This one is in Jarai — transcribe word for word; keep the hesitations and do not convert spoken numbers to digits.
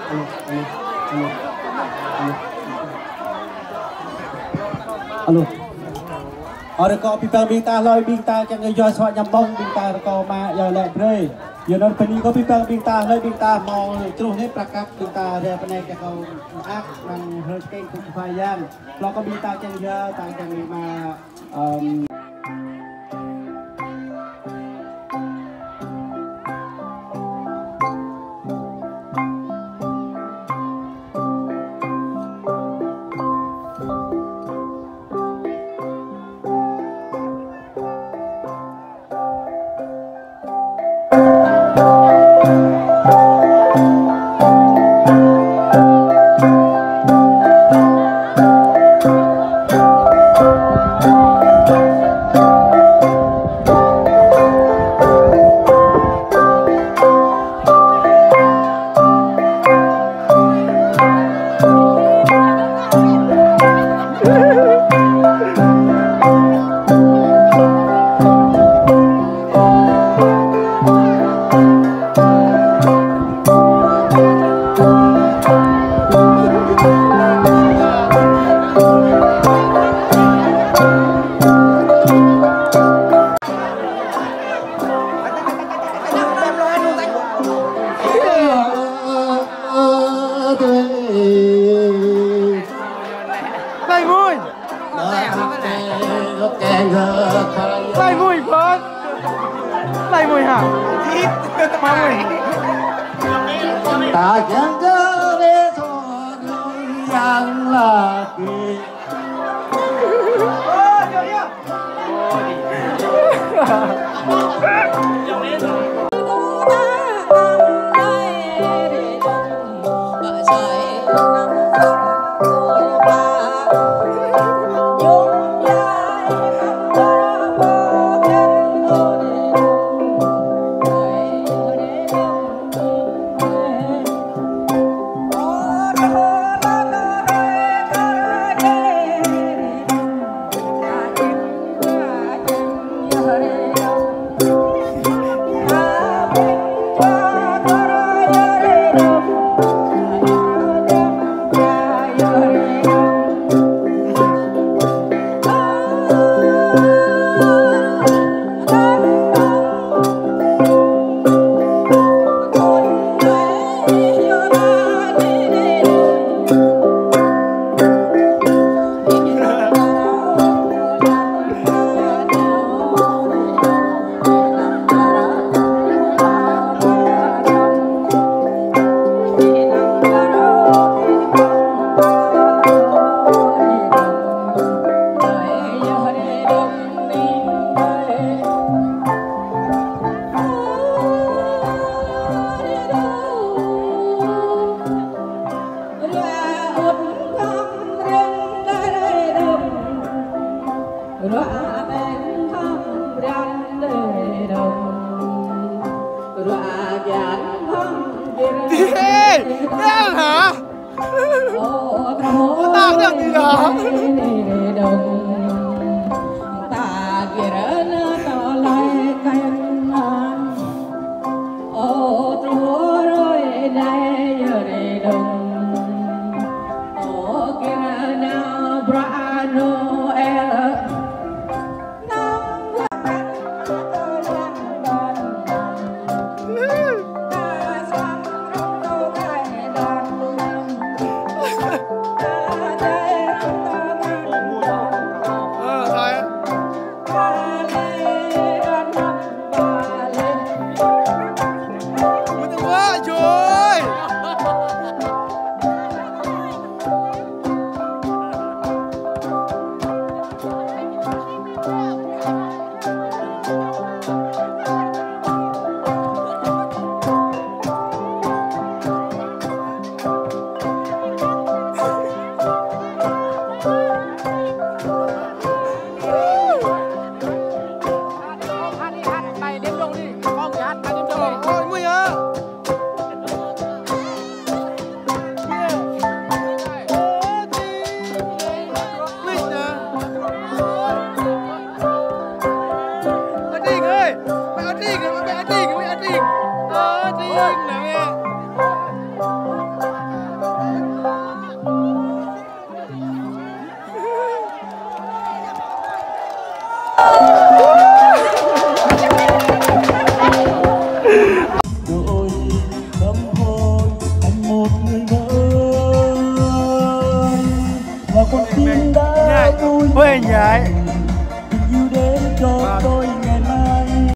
Alo. Ơ, rơkâo abih bang ƀing ta, hlơi ƀing ta kiăng kơ yua suă ñăm mông, ƀing ta rơkâo mă yua lĕ brơi. Yua anŭn bơni kơ abih bang ƀing ta, hlơi ƀing ta hmâo truh anai prăk kăk ƀing ta rai pơ anai kiăng kơ mơak amăng hrơi tơkeng kơ Khua Yang. Hlâo kơ ƀing ta kiăng yua, ta kiăng mă, ưm, Hlơi mui? Hlơi mui, Phon? Hlơi mui hă? Hlơi mui? Ta kiăng kơ rai sô rơi yang lagi. Ê, ê hả? Tao đang đi đó. Ơi nhảy.